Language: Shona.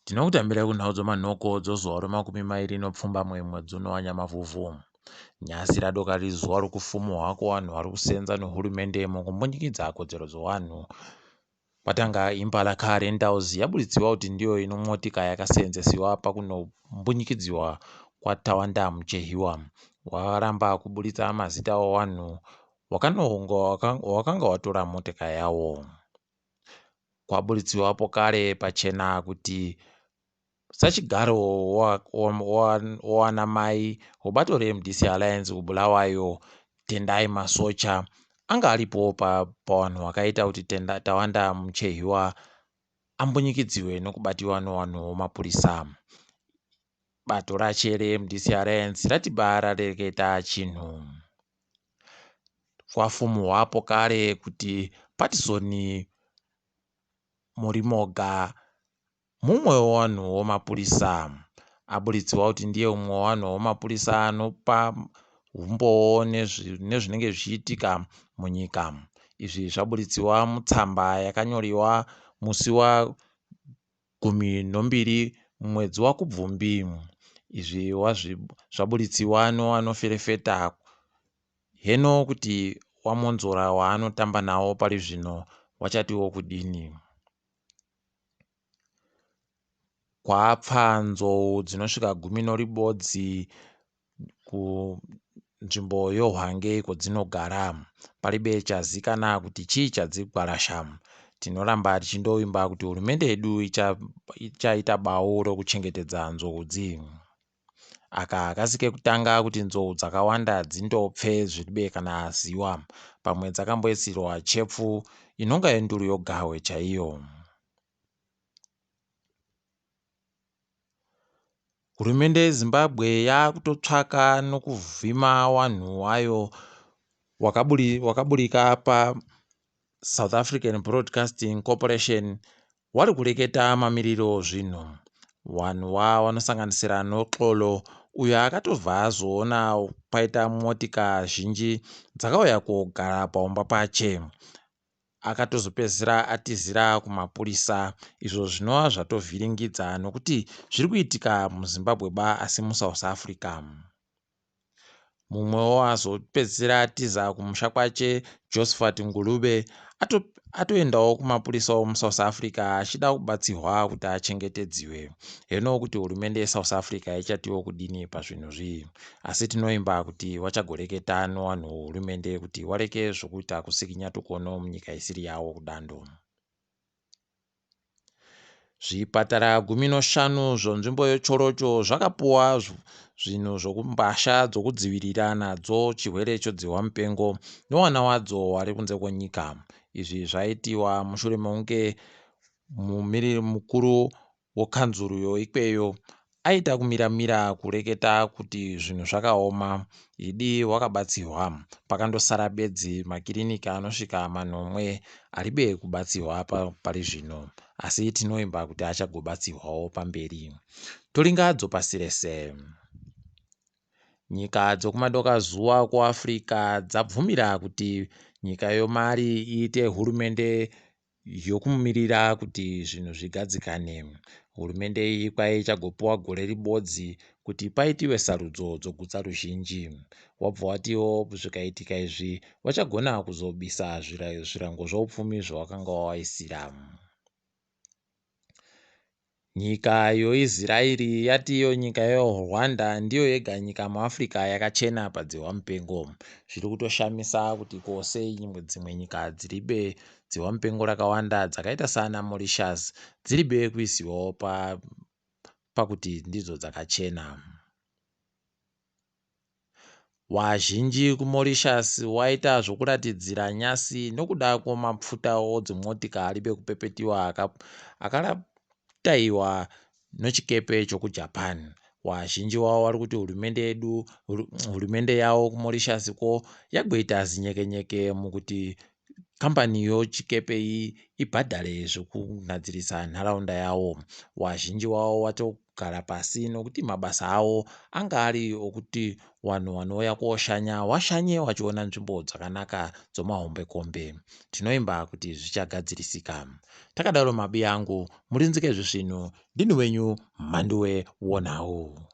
Tinokutambira kunhau dzomanhoko dzozuva remakumi mairi nepfumbamwe mwedzi uno waNyamavhuvhu. Nhasi radoka riri zuva rokufumuhwa kwevanhu vari kusenza nehurumende mukumbunyikidza kodzero dzevanhu. Kwatanga Impala Car Rentals yabuditsiwa kuti ndiyo ino motika yakaseenzesiwa pakunombunyikidziwa kwaTawanda Muchehiwa. Waramba kuburitsa mazita evanhu wakanga watora motika yawo. Kwabuditsiwa pokare pachena kuti sachigaro waanamai webato reMDC Alliance kuBulawayo, Tendai Masocha, anga aripo pavanhu vakaita kuti Tawanda Muchehiwa ambunyikidziwe nokubatiwa nevanhu vemapurisa. Bato rache reMDC Alliance rati rareketa chinhu. Kwafumuhwa pokare kuti Patson Murimoga mumwe wevanhu vemapurisa. Aburitsiwa kuti ndiye mumwe wevanhu vemapurisa anopa humbowo nezvinenge zvichiitika munyika. Izvi zvaburitsiwa mutsamba yakanyoriwa musi wa 12 mumwedzi waKubvumbi. Izvi zvaburitsiwa nevanoferefeta heno kuti waMwonzora waanotamba nawo pari zvino wachatiwo kudini. Kwapfa nzou dzinosvika gumi noribodzi kunzvimbo yoHwange kwadzinogara. Paribe chazikana kuti chii chadzigwarasha. Tinoramba tichindovimba kuti hurumende yedu ichaita bau rokuchengetedza nzoudzi. Aka hakasi kekutanga kuti nzou dzakawanda dzindopfe zviribe kana aziwa. Pamwe dzakamboisirwa chepfu inonga yenduru yogahwe chaiyo. Hurumende yeZimbabwe yakutotsvaka nokuvhima wanhu wayo wakaburika paSouth African Broadcasting Corporation wari kureketa mamiriro ozvinhu. Vanhu wa vanosanganisira Noxolo uyo akatobva azoona paita motika zhinji dzakauya kogara paumba pache. Akatozopedzisira atizira kumapurisa izvo zvinova zvatovhiringidza nokuti zviri kuitika muZimbabwe ba asi muSouth Africa. Mumwewo azopedzisira atiza kumusha kwache Josephat Ngulube atoendawo kumapurisa omuSouth Africa achida kubatsirwa kuti achengetedziwe. Heno kuti hurumende yeSouth Africa ichatiwo kudini pazvinhu zvii. Asi tinovimba kuti wachagoreketa nevanhu vehurumende kuti wareke zvokuita kusikinya tukono munyika isiri yawo kudando. Zvipatara 15 zvenzvimbo yeChorocho zvakapuwa zvinhu zvokumbasha dzokudzivirira nadzo chirwere chodzihwa mupengo newana wadzo wari kunze kwenyika. Izvi zvaitiwa mushure mekunge mumiriri mukuru wekanzuru yoikweyo aita kumira-mira kureketa kuti zvinhu zvakaoma. Idi wakabatsirwa. Pakandosara bedzi makiriniki anosvika manomwe aribe kubatsirwa pari zvino. Asi tinovimba kuti achagobatsirwawo pamberi. Toringa dzopasi rese. Nyika dzokumadokazuva kuAfrica dzabvumira kuti nyika yoMali iite hurumende yokumirira kuti zvinhu zvigadzikane. Hurumende iyi kwai ichagopiwa gore ribodzi kuti paitiwe sarudzo dzogutsa ruzhinji. Wabva watiwo zvikaitika izvi vachagona kuzobisa zvirango zvoupfumi zvawakanga wawaisira. Nyika yoIsraeri yati iyo nyika yeRwanda ndiyo yega nyika muAfrica yakachena padzihwa mupengo. Zviri kutoshamisa kuti ko sei dzimwe nyika dziribe dzihwa mupengo rakawanda dzakaita saana Mauritius dziribe kuisiwawo pakuti ndidzo dzakachena. Wazhinji kuMauritius waita zvokuratidzira nyasi nokuda kwemapfuta odzimotika aribe kupepetiwa akarataiwa nochikepe chokuJapan. Wazhinji wavo vari kuti hurumende yedu hurumende yavo kuMauritius ko yagoita zinyekenyeke mukuti kambani yochikepe iyi ibhadhare zvokugadzirisa nharaunda yavo. Wazhinji wavo wato kugara pasi nokuti mabasa awo anga ari okuti wanhu wanouya koshanya washanye wachiona nzvimbo dzakanaka dzomahombekombe. Tinoimba kuti zvichagadzirisika. Takadaro mabiya angu, murinzike zvisvinu, ndini wenyu Mhanduwe Wonhau.